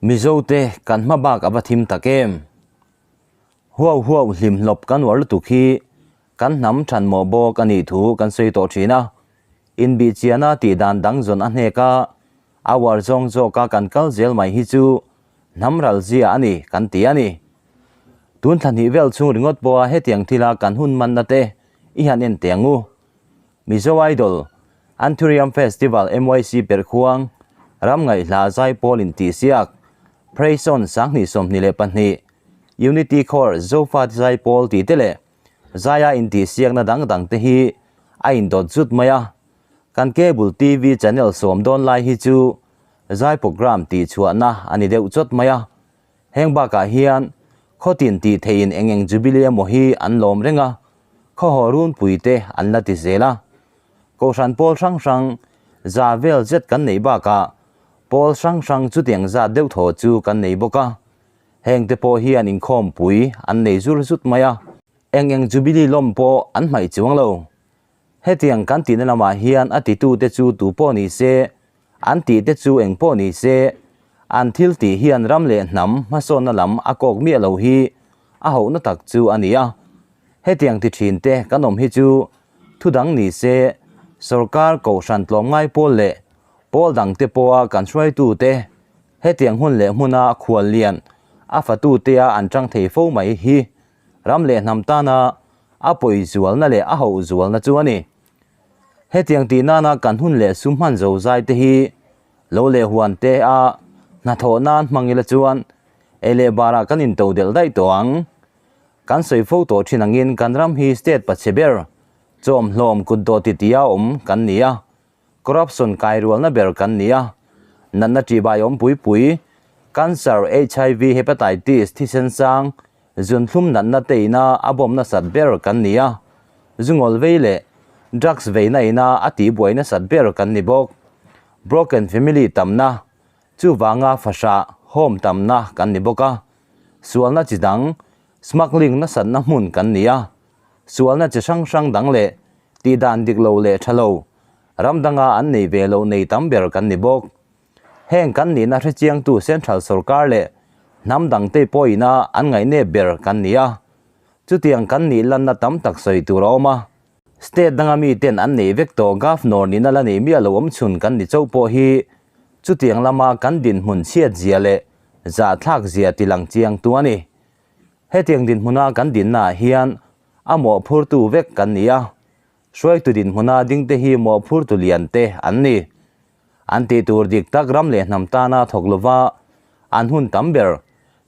Mizote kan hma bak a va thim tak em? Huau huau hlim hlawp kan uar lutuk hi kan hnam than mawh bawk a nih thu kan sawi tawh thin a. Inbihchiana tih dan dang zawn a hnek a, a uar zawng zawka kan kal zel mai hi chu hnam ral zia a ni kan ti a ni. Tun thla hnih vel chhung ringawt pawha hetiang thila kan hun manna te i han en teh ang u. Mizo Idol, Anthurium Festival MYC Perhkhuang, Ram Ngaihhla Zaipawl Intihsiak, Praise On 2022, Unity Corps Zofate Zaipawl tih te leh Zaia intihsiakna dang dang te hi a indawt zut mai a. Kan Cable TV channel sawm dawn lai hi chu zai program tihchhuahna a ni deuh chawt mai a. Heng bakah hian khawtin tih theihin eng eng Jubilee emaw hi an lawm reng a, khawhaw runpui te an la ti zel a. Kohhran pawl hrang hrang za vel zet kan neih bakah pawl hrang hrang chutiang zat deuh thaw chu kan nei bawk a. Heng te pawh hian inkhawmpui an nei zur zut mai a. Eng eng Jubilee lawm pawh an hmaih chuang lo. Hetiang kan tihna lamah hian a titute chu tu pawh ni se, an tihte chu eng pawh ni se, an thil tih hian ram leh hnam hmasawnna lam a kawk miah lo hi a hohna tak chu a ni a. Hetiang ti thin te kan awm hi chu thu dang ni se, sorkar kohhran tlawmngai pawl leh pawl dang te pawha kan hruaitute hetiang hun leh hmuna khual lian a fatutea an tang thei fo mai hi ram leh hnam tana a pawi zualna leh a hoh zualna chu a ni. Hetiang tih nana kan hun leh sum hman zo zai te hi lo leh huan te a hnathawh nan hmang ila chuan ei leh barah kan into delh daih tawh ang. Kan sawi fo tawh thin angin kan ram hi state pachhe ber chawm hlawm kut dawh ti tia awm kan ni a, corruption kai rualna ber kan ni a, natna ṭihbai awm pui pui, cancer, HIV, hepatitis, thisen sang, zunthlum natna te ina a bawm nasat ber kan ni a, zungawl vei leh drugs veina ina a tihbuai nasat ber kan ni bawk. Broken family tamna, chuvanga fahrah, home tamna kan ni bawk a, sualna chi dang, smuggling nasatna hmun kan ni a, sualna chi hrang hrang dang leh tihdan dik lo leh tha lo, ram danga an nei ve loh nei tam ber kan ni bawk. Heng kan nihna hrechiangtu Central sorkar leh hnam dangte pawhina an ngaihnep ber kan ni a, chutiang kan nih lanna tam tak sawi tur a awm a. State danga miten an nei vek tawh Governor nihna la nei miah lo awm chhun kan ni chauh pawh hi chutiang lama kan dinhmun chhiat zia leh zahthlak zia tilang chiangtu a ni. Hetiang dinhmuna kan dinnaah hian a mawhphurtu vek kan ni a, hruaitu dinhmuna dingte hi mawhphurtu liante an ni. An tih tur dik tak ram leh hnam tana thawk lova an hun tam ber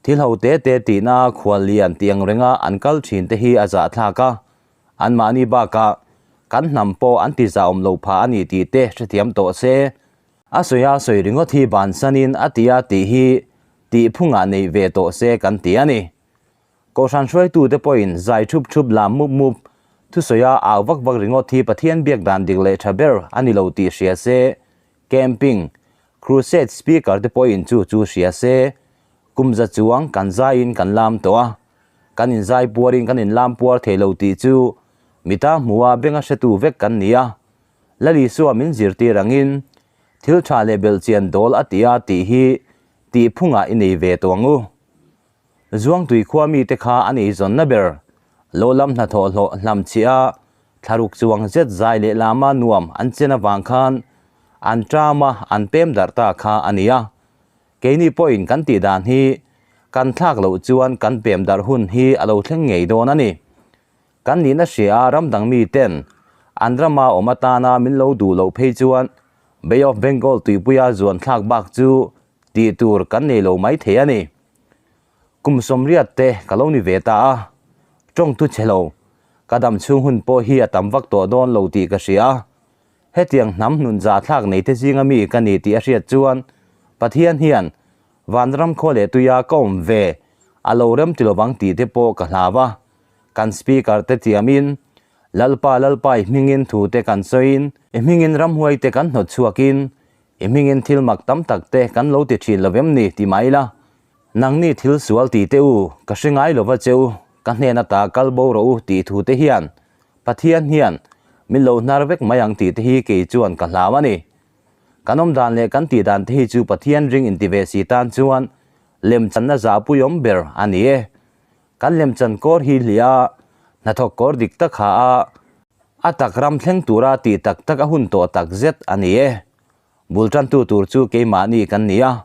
thil ho te te tihna khual lian tih ang renga an kal thin te hi a zahthlak a, anmahni bakah kan hnam pawh an ti zahawm lo phah a ni tih te hrethiam tawh se. A sawi a sawi ringawt hi bansanin a ti a tih hi tih phungah nei ve tawh se kan ti a ni. Kohhran hruaitute pawhin zai thup thup lam mup mup, thusawi a au vak vak ringawt hi Pathian biak dan dik leh tha ber a ni lo tih hria se, camping, crusade speaker te pawhin chu chu hria se, kum za chuang kan zaiin kan lam tawh a, kan inzai puarin kan inlam puar thei lo tih chu mita hmuha benga hretu vek kan ni a, Lalisua min zirtir angin thil tha leh belhchian dawl a ti a tih hi tih phungah i nei ve tawh ang u. Zuangtui khua mite kha a nei zawnna ber. Lo lam hnathawh hlawh hlam chhiah a, thlaruk chuang zet zai leh lama nuam an chen avang khan an ṭam a, an pem darh ta kha a ni a. Keini pawhin kan tih dan hi kan thlak loh chuan kan pem darh hun hi a lo thleng ngei dawn a ni. Kan nihna hria a ram dang miten an rama awm atana min lo duh loh phei chuan Bay of Bengal tuipuia zuan thlak bak chu tih tur kan nei lo mai thei a ni. Kum sawmriat te ka lo ni ve ta a, tawngtu che lo, ka dam chhung hun pawh hi a tam vak tawh dawn lo tih ka hria a. Hetiang hnam hnun za thlak nei te zinga mi ka ni tih a hriat chuan Pathian hian vanram khaw leh tuia ka awm ve a lo rem ti lovang tih te pawh ka hlau a. Kan speaker te tiamin Lalpa Lalpa i hmingin thu te kan sawiin, i hmingin ramhuai te kan hnawt chhuakin, I hmingin thil mak tam tak te kan lo ti thin lo em ni ti mai ila. Nangni thil sual ti teh u, ka hre ngai lova che u, ka hnen ata kal bo rawh u tih thu te hian Pathian hian min lo hnar vek mai ang tih te hi kei chuan ka hlau a ni. Kan awm dan leh kan tih dan te hi chu Pathian ring inti ve si tan chuan Lemchanna zahpuiawm ber a ni e. Kan lemchan kawr hi hliah a, hnathawk kawr dik tak ha a, a tak ram thleng tura tih tak tak a hun tawh tak zet a ni e. Bul tantu tur chu keimahni kan ni a,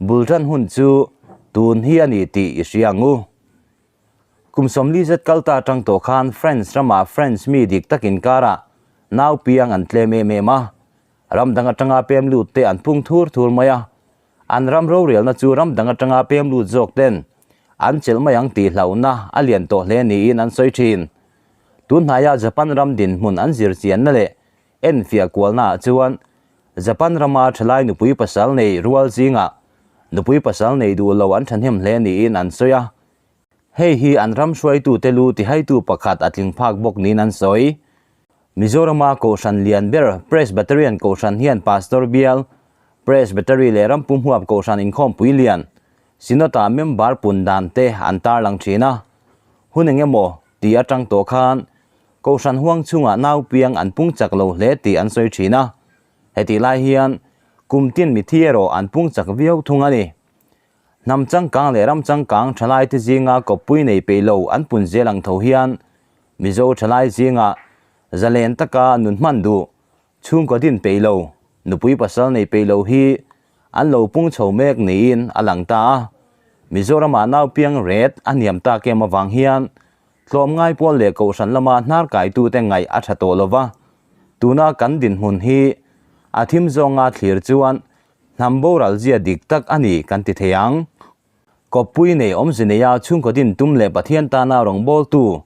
bul tan hun chu tun hi a ni tih i hria ang u. Kum 40 zet kal ta atang tawh khan France ramah French mi dik tak inkarah nau piang an tlem em em a, ram dang atanga pem lut te an pung thur thur mai a, An ram rorelna chu ram dang atanga pem lut zawk ten an chelh mai ang tih hlauhna a lian tawh hle niin an sawi thin. Tun hnaia Japan ram dinhmun an zir chianna leh enfiah kualna ah chuan Japan rama thalai nupui pasal nei rual zingah nupui pasal nei duh lo an thahnem hle niin an sawi a. Hei hi an ram hruaitute lu tihaitu pakhat a tling phak bawk niin an sawi. Mizorama Kohhran lian ber Presbyterian Kohhran hian Pastor bial, Presbytery leh rampum huap Kohhran inkhawmpui lian, Synod-ah member pun dan te an tarlang thin a. Hun eng emaw tih atang tawh khan Kohhran huang chungah nau piang an pung chak lo hle tih an sawi thin a. Hetih lai hian kum tin mithi erawh an pung chak viau thung a ni. Hnam changkang leh ram changkang thalaite zinga kawppui nei peih lo an pun zel ang tho hian Mizo thalai zinga zalen taka nun hman duh, chhungkaw din peih lo, nupui pasal nei peih lo hi an lo pung chho mek niin a lang ta a. Mizoramah naupiang ret a hniam tak em avang hian tlawmngai pawl leh kohhran lama hnar kaitute ngaih a tha tawh lo va, tuna kan dinhmun hi a thim zawnga thlir chuan Hnam boral zia dik tak a ni kan ti thei ang. Kawppui nei awmze neia chhungkaw din tum leh Pathian tana rawngbawltu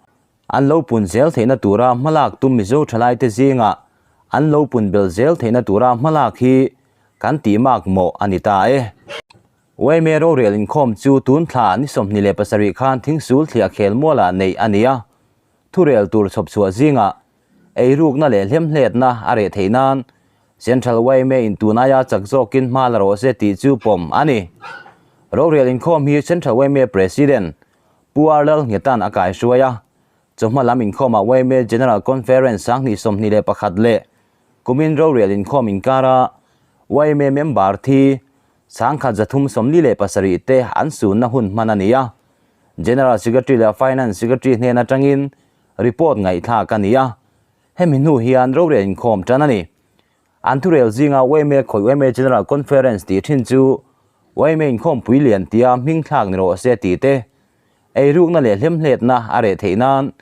an lo pun zel theihna tura hmalak tum Mizo thalaite zingah an lo pun bel zel theihna tura hmalak hi kan tih mak mawh a ni ta e. Yma rorel inkhawm chu tun thla ni 27 khan Thingsul thliah khelmualah neih a ni a, thurel tur chhawpchhuah zingah Eirukna leh hlemhletna a reh theih nan Central yma in tun aia chak zawkin hma la rawh se tih chu pawm a ni. Rorel inkhawm hi Central yma President Pu R Lalnghetan a kaihruai a, chawhma lam inkhawmah yma General Conference 2021 leh kumin rorel inkhawm inkara yma member thi 1347 te an sunna hun hman a ni a. General Secretary leh Finance Secretary hnen atangin Report ngaihthlak a ni a, hemi hnu hian rorel inkhawm tan a ni. An thurel zinga yma khawi yma General Conference tih thin chu yma inkhawmpui lian tia hming thlak ni rawh se tih te, eirukna leh hlemhletna a reh theih nan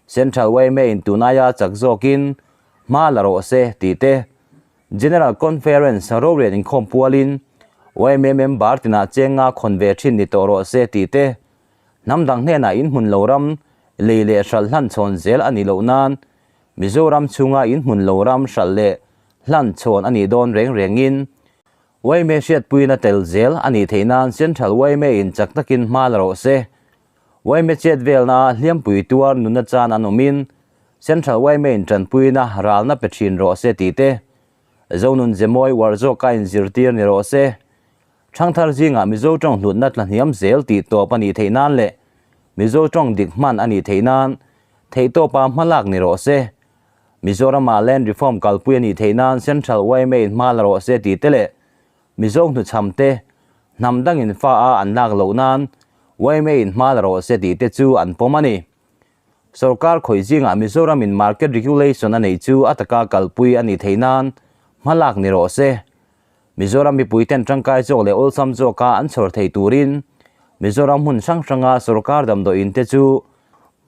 Central yma in tunaia chak zawkin hma la rawh se tih te, General Conference rorel inkhawm pualin yma member tinah chenga khawn ve thin ni tawh rawh se tih te, Hnam dang hnenah in hmun lo ram lei leh hralh hlan chhawn zel a nih loh nan Mizoram chhunga in hmun lo ram hralh leh hlan chhawn a nih dawn reng rengin yma hriatpuina tel zel a nih theih nan Central yma in chak takin hma la rawh se. Yma chet velna hliampui tuar nunna chan an awmin Central yma in tanpuina ralna pe thin rawh se tih te Zonun Zemawi uar zawka inzirtir ni rawh se. Thangthar zingah Mizo tawng hlutna tlahniam zel tih tawp a nih theih nan leh Mizo tawng dik hman a nih theih nan theihtawpa hmalak ni rawh se. Mizorama Land Reform kalpui a nih theih nan Central yma in hma la rawh se tih te leh Mizo hnuchham te hnam dangin fa a an lak loh nan yma in hma la rawh se tih te chu an pawm a ni. Sorkar khawih zingah Mizoram in Market Regulation a neih chu a taka kalpui a nih theih nan hmalak ni rawh se. Mizoram mipuiten tangkai zawk leh awlsam zawka an chhawr thei turin Mizoram hmun hrang hranga sorkar damdawiin te chu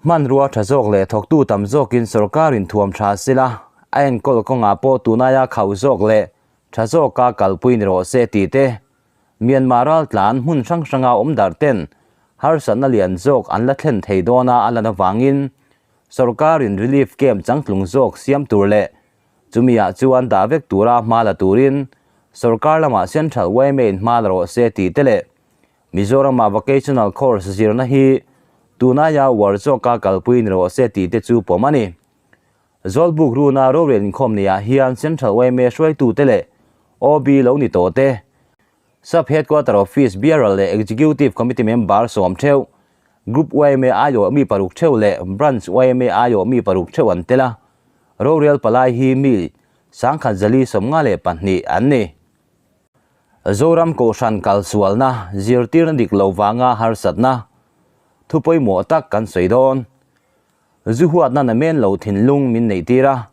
hmanrua tha zawk leh thawktu tam zawkin sorkarin thuam tha sila a enkawl kawngah pawh tunaia khauh zawk leh tha zawka kalpui ni rawh se tih te Myanmar raltlan hmun hrang hranga awm darh ten harsatna lian zawk an la thlen thei dawna a lan avangin sorkarin relief camp changtlung zawk siam tur leh Chumiah chuan dah vek tura hma la turin sorkar lamah Central yma in hma la rawh se tih te leh Mizorama Vocational Course zirna hi tunaia uar zawka kalpui ni rawh se tih te chu pawm a ni. Zawlbuk runa rorel inkhawm neiah hian Central yma hruaitute leh OB lo ni tawh te, Sub Headquarter Office Bureau leh Executive Committee member 10 theuh, Group yma aiawh mi 6 theuh leh Branch yma aiawh mi 6 theuh an tel a. Rorel palai hi mi 1492 an ni. Zoram Kohhran kalsualna zirtirna dik lo vanga harsatna thu pawimawh tak kan sawi dawn. Zu huatna namen lo thinlung min neih tir a,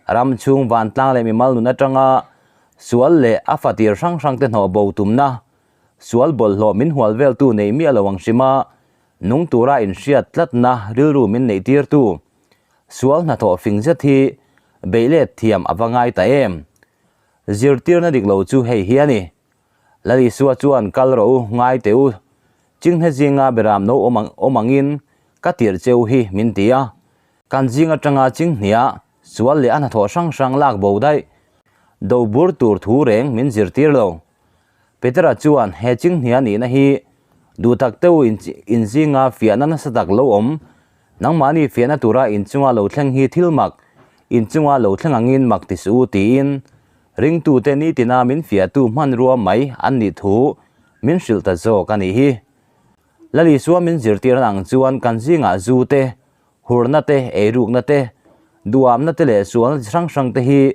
ram chhung vantlang leh mimal nun atanga sual leh a fatir hrang hrangte hnawh bo tumna, sual bawlhhlawh min hual veltu nei miah lo ang hrima nung tura inhriat tlatna rilru min neih tirtu sual hnathawh fing zet hi beih let thiam a va ngai ta em? Zirtirna dik lo chu hei hi a ni. Lal Isua chuan kal rawh u, ngai teh u, chinghne zinga beram no awm ang awm angin ka tirh che u hi min ti a. Kan zing atanga chinghnia sual leh a hnathawh hrang hrang lak bo daih do bur tur thu reng min zirtir lo. Petera chuan he chinghnia nihna hi duh tak teuh in in zinga fiahna nasa tak lo awm Nangmahni fiahna tura inchunga lo thleng hi thil mak, inchunga lo thleng angin mak ti suh u tiin ringtute nitina min fiahtu hmanrua mai an nih thu min hrilh ta zawk a nih hi. Lal Isua min zirtir ang chuan kan zingah zu te, hurna te, eirukna te, duhamna te leh sualna chi hrang hrang te hi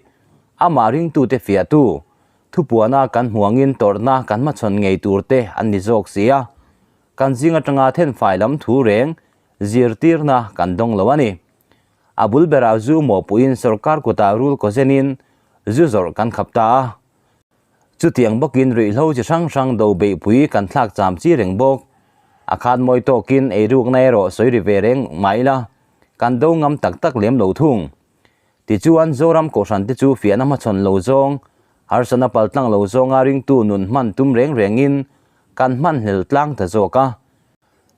amah ringtute fiahtu thupuana kan hmu angin tawrhna kan hmachhawn ngei tur te an ni zawk si a. Kan zing atanga thenfai lam thu reng zirtirna kan dawng lo a ni. A bul berah zu mawhpuiin sorkar kutah rul kawzenin zu zawrh kan khap ta a. Chutiang bawkin ruihhlo chi hrang hrang do beihpui kan thlak cham chi reng bawk. A khat mawi tawkin eirukna erawh sawi ri ve reng mah ila kan do ngam tak tak lem lo thung. Tichuan Zoram Kohhran te chu fiahna hmachhawn lo zawng, harsatna paltlang lo zawnga ringtu nun hman tum reng rengin kan hmanhlel tlang ta zawk a.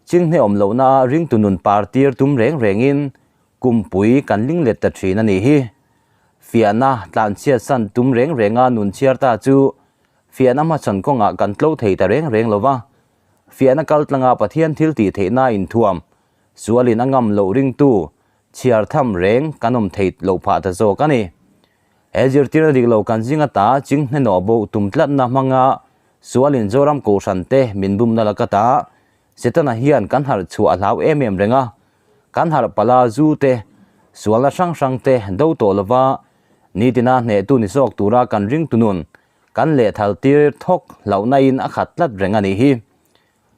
Chinghne awm lohna a ringtu nun par tir tum reng rengin kumpui kan ling let ta thin a nih hi. Fiahna tlanchhiat san tum reng renga nun chhiar ta chu fiahna hmachhawn kawngah kan tlo thei ta reng reng lo va. Fiahna kal tlanga Pathian thil tih theihna inthuam sualin a ngam loh ringtu chhiar tham reng kan awm thei loh phah ta zawk a ni. He zirtirna dik lo kan zing ata chinghne nawh bo tum tlatna hmanga sualin Zoram Kohhran te min bumna laka ta Setana hian kan harh chhuah a hlau em em reng a, kan harh pala zu te, sualna hrang hrang te do tawh lova nitina hnehtu ni zawk tura kan ringtu nun kan lehthal tir thawk hlauhna in a khat tlat reng a nih hi.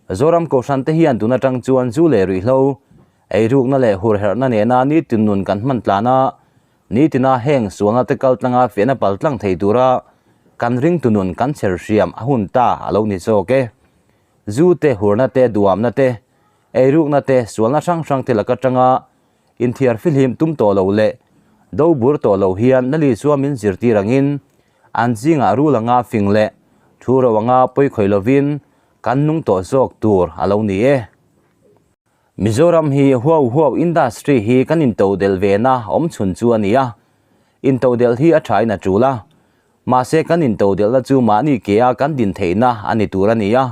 Zoram Kohhran te hian tun atang chuan zu leh ruihhlo, eirukna leh hurherhna nena nitin nun kan hman tlan a, nitina heng sualna te kal tlanga fiahna pal tlang thei tura kan ringtu nun kan chher hriam a hun ta a lo ni zawk e. Zu te, hurna te, duamna te, eirukna te, sualna hrang hrang te lak atanga inthiar fihlim tum tawh lo leh do bur tawh lo hian Lali chuan min zirtir angin an zingah rul anga fing leh thu ro anga pawi khawih lovin kan nung tawh zawk tur a lo ni e. Mizoram hi huau huau industry hi kan intodelh ve na awm chhun chu a ni a, intodelh hi a thain a tul a, mahse kan intodelhna chu mahni ke a kan din theihna a ni tur a ni a.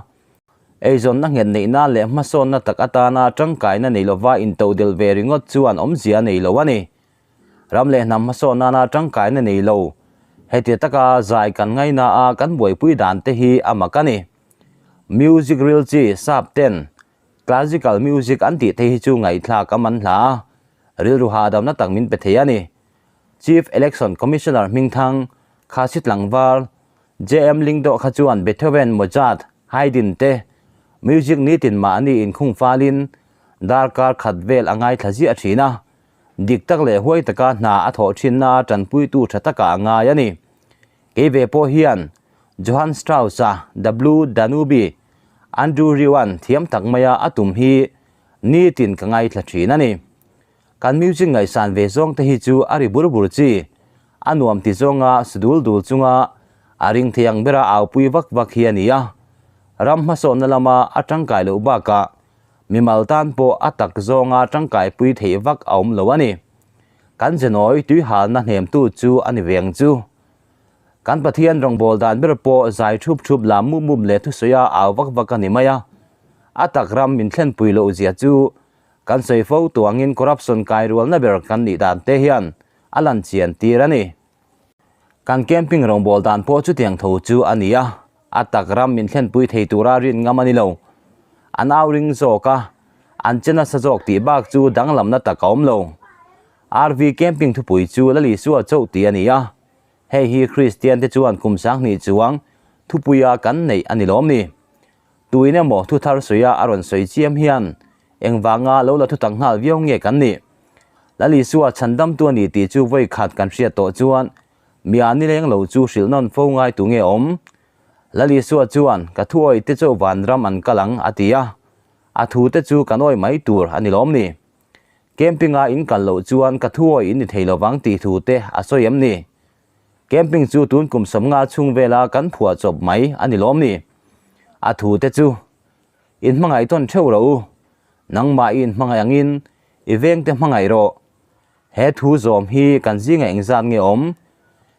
Eizawnna nghet neihna leh hmasawnna tak atana tangkaina nei lova intodelh ve ringawt chuan awmzia a nei lo a ni. Ram leh hnam hmasawn nana tangkaina nei lo, heti taka zai kan ngaina a kan buaipui dan te hi a mak a ni. Music ril chi sap ten classical music an tih te hi chu ngaihthlak a man hla a, rilru hahdamna tak min pe thei a ni. Chief Election Commissioner Hmingthang, Khasi Tlangval, JM Lingdoh kha chuan Beethoven, Mozart, Haydn te music nitin mahni inkhung falin darkar khat vel a ngaithla ziah thin a, dik tak leh huai taka hna a thawh thinna a tanpuitu tha takah a ngai a ni. Kei ve pawh hian Johann Strauss-a The Blue Danube, Andrew Rieu-a'n thiam tak maia a tum hi nitin ka ngaithla thin a ni. Kan music ngaihsan ve zawng te hi chu a ri bur bur chi, a nuam ti zawnga su dul dul chunga a ring thei ang bera aupui vak vak hi a ni a. Ram hmasawnna lama a tangkai loh bakah mimal tan pawh a tak zawnga tangkaipui theih vak a awm lo a ni. Kan zenawi tuihalna hnemtu chu a ni ve ang chu. Kan Pathian rawngbâwl dan ber pawh zai thup thup lam mup mup leh thusawi a au vak vak a ni mai a. A tak ram min thlenpui loh zia chu kan sawi fo tuangin corruption kai rualna ber kan nih dan te hian a lan chian tir a ni. Kan camping rawngbâwl dan pawh chutiang tho chu a ni a, a tak ram min thlenpui thei tura rin ngam a ni lo. An au ring zawk a, an che nasa zawk tih bak chu danglamna tak a awm lo. RV camping thupui chu Lalisua chauh tih a ni a, hei hi Kristian te chuan kum 2000 chuang Thupuia kan neih a ni lawm ni? Tuin emaw thu thar sawi a a rawn sawi chiam hian engvanga lo la thutak nghal viau nge kan nih? Lal Isua chhandamtu a ni tih chu vawi khat kan hriat tawh chuan mia nileng lo chu hrilh nawn fo ngai tu nge awm? Lal Isua chuan ka thuawi te chu vanram an kal ang a ti a, a thu te chu kan awi mai tur a ni lawm ni? Camping-a in kal loh chuan ka thuawi in ni thei lovang tih thu te a sawi em ni? Camping chu tun kum 50 chhung vela kan phuah chawp mai a ni lawm ni? A thu te chu in hmangaih tawn theuh rawh u, nangmah i inhmangaih angin i vengte hmangaih rawh. He thu zawm hi kan zinga engzat nge awm?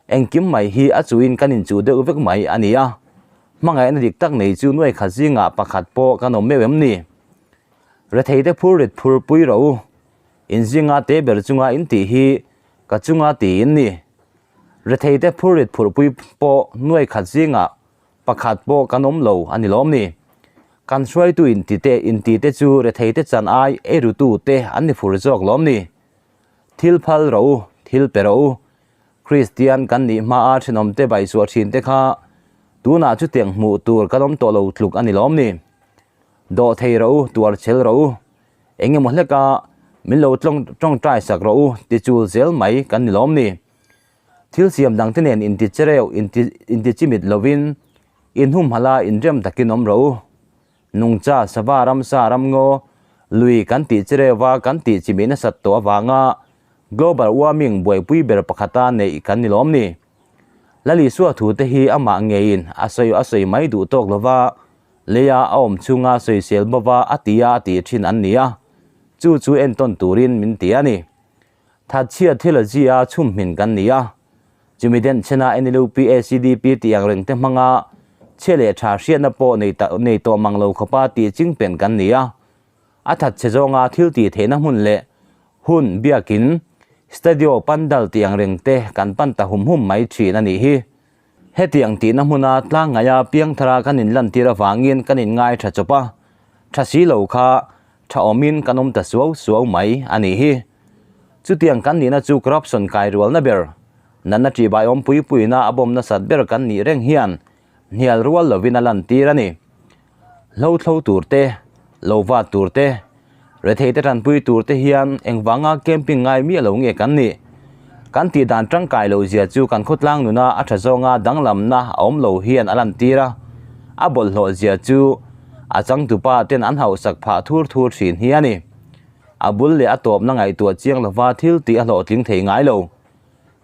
Engkim mai hi a chuhin kan inchuh deuh vek mai a ni a, hmangaihna dik tak nei chu nuai khat zingah pakhat pawh kan awm meuh em ni? Retheite phur rit phur pui rawh u, in zinga te ber chunga in tih hi ka chunga ti in ni. Retheite phur rit phurh pui pawh nuai khat zingah pakhat pawh kan awm lo a ni lawm ni? Kan hruaitu intite intite chu retheite chan ai eirutu te an ni fur zawk lawm ni? Thil phal rawh u, thil pe rawh u. Kristian kan nih hmaa thenawmte baihsuah thin te kha tunah chutiang hmuh tur kan awm tawh lo tluk a ni lawm ni? Dawh thei rawh u, tuar chhel rawh u. Eng emaw hleka min lo tawngtai sak rawh u ti chul zel mai kan ni lawm ni? Thil siam dangte nen inti chereu, inti chimit lovin inhumhala inrem takin awm rawh u. Nungcha, sava, ramsa, ramngaw, lui kan tih chereuva kan tih chimih nasat tawh avanga global warming buaipui ber pakhata neih kan ni lawm ni? Lal Isua thute hi amah ngeiin a sawi a sawi mai duh tawk lova, leia a awm chhunga sawisel bova a tia a tih thin an ni a, chu chu entawn turin min ti a ni. Thatchhia thil a zi a chhumhmin kan ni a, chumi denchhena NLUP, ACDP tih ang reng te hmanga chhia leh tha hriatna pawh nei ta nei tawh mang lo khawpa tih chingpen kan ni a. A thatchhe zawnga thil tih theihna hmun leh hun biakin studio pandal tih ang reng te kan pan ta hum hum mai thin a nih hi. Hetiang tihna hmuna tlang ngaia piangthara kan inlantir avangin kan inngai tha chawp a, tha si lo kha tha awmin kan awm ta suau suau mai a nih hi. Chutiang kan nihna chu corruption kai rualna ber, natna ṭihbai awm pui puina a bawm nasat ber kan nih reng hian hnial rual lovin a lantir a ni. Hlo thlo tur te, lo vat tur te, rethei te tanpui tur te hian engvanga camping ngai miah lo nge kan nih? Kan tih dan tangkai loh zia chu kan khawtlang nuna a tha zawnga danglamna a awm lo hian a lantir a, a bawlhhlawh zia chu a changtupa ten an hauhsak phah thur thur thin hi a ni. A bul leh a tawpna ngaihtuah chiang lova thil tih a hlawhtling thei ngai lo.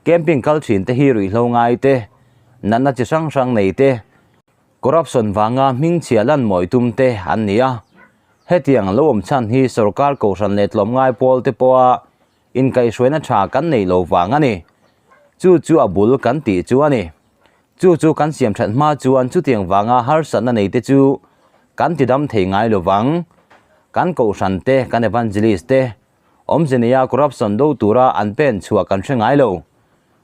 Camping kal thin te hi ruihhlo ngai te, natna chi hrang hrang nei te, Corruption vanga hmingchhia lan mawi tum te an ni a, hetiang lo awm chhan hi sorkar kohhran leh tlawmngai pawl te pawha inkaihhruaina tha kan nei lo vang a ni. Chu chu a bul kan tih chu a ni. Chu chu kan siam that hma chuan chutiang vanga harsatna nei te chu kan ti dam thei ngai lo vang. Kan kohhran te, kan evangelist te, awmze neia corruption do tura an pen chhuah kan hre ngai lo.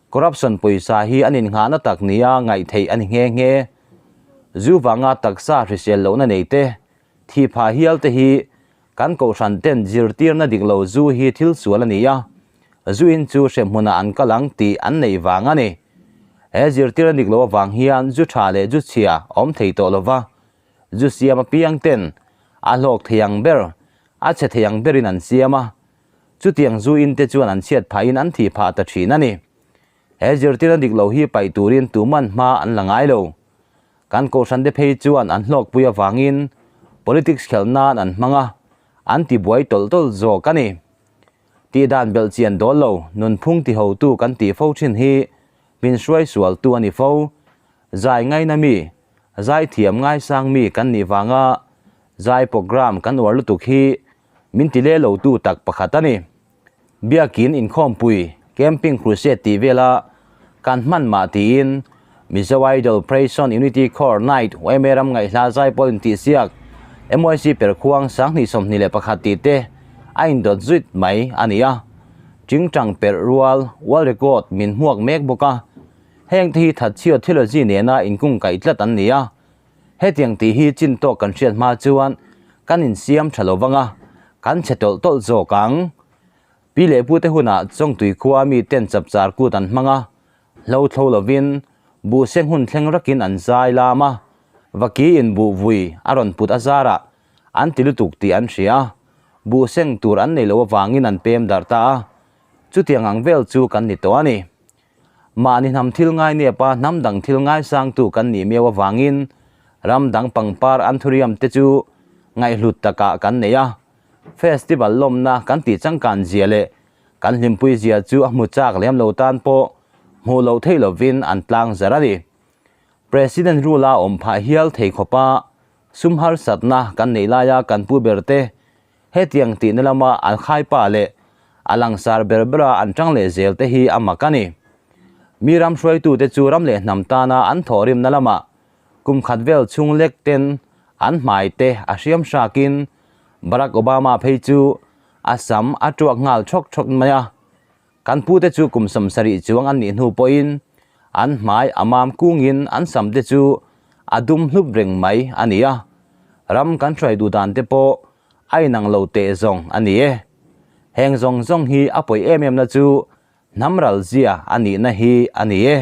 Corruption pawisa hi an innghahna tak nia ngaih theih a ni nghe nghe. Zu vanga taksa hrisel lohna nei te, thih phah hial te hi kan kohhran ten zirtirna dik lo zu hi thil sual a ni a, zu in chu hremhmunah an kal ang tih an neih vang a ni. He zirtirna dik lo avang hian zu tha leh zu chhia a awm thei tawh lova, zu siam apiang ten a hlawk thei ang ber, a chhe thei ang berin an siam a, Chutiang zu in te chuan an chhiat phahin an thih phah ta thin a ni. He zirtirna dik lo hi paih turin tuman hma an la ngai lo. Kan kohhran te phei chuan an hlawkpui avangin politics khelh nan an hmang a, an ti buai tawlh tawlh zawk a ni. Tihdan belh chian dawl lo, nunphung ti hotu kan tih fo thin hi min hruai sualtu a ni fo. Zai ngaina mi, zai thiam ngaisang mi kan nih vanga zai program kan uar lutuk hi Min ti leh lo tu tak pakhat a ni. Biakin inkhawmpui, camping crusade tih vela kan hman mah tiin Mizo Idol, Praise On, Unity Choir, Night, yma ram ngaihhla zaipawl intihsiak, MYC perkhuang 2021 tih te a indawt zuit mai a ni a. Tingtang perh rual, world record, min hmuak mek bawk a. Heng te hi thatchhia theology nena inkungkaih tlat an ni a. Hetiang tih hi chin tawk kan hriat hma chuan kan insiam tha lo vang a, kan chhe tawlh tawlh zawk ang. Pi leh pute hunah Chawngtui khua mi ten chapchar kut an hmang a, hlo thlo lovin Buh seng hun thleng rakin an zai lam a, vaki in buh vui a rawn put a zarah an ti lutuk tih an hria a, buh seng tur an nei loh avangin an pem darh ta a, chutiang ang vel chu kan ni tawh a ni. Mahni hnam thil ngai nepa hnam dang thil ngaisangtu kan nih miau avangin ram dang pangpar anthurium te chu ngaihhlut takah kan nei a, festival lawmna kan tih changkan zia leh kan hlimpui zia chu a hmu chak lem lo tan pawh hmuh loh theih lovin an tlang zar a ni. President rule a awm phah hial thei khawpa sum harsatna kan neih laia kan pu ber te hetiang tihna lama an khaipa leh a langsar ber bera an tang leh zel te hi a mak a ni. Mi ram hruaitute chu ram leh hnam tana an thawhrimna lamah kum khat vel chhung lek ten an hmai te a hriam hrakin Barack Obama phei chu a sam a tuak nghal chhawk chhawk mai a. Kan pute chu kum 70 chuang an nih hnu pawhin an hmai a mam kungin an sam te chu a dum hlup reng mai a ni a, ram kan hruai duh dan te pawh a inang lo teh zawng a ni e. Heng zawng zawng hi a pawi em em na chu hnam ral zia a nihna hi a ni e.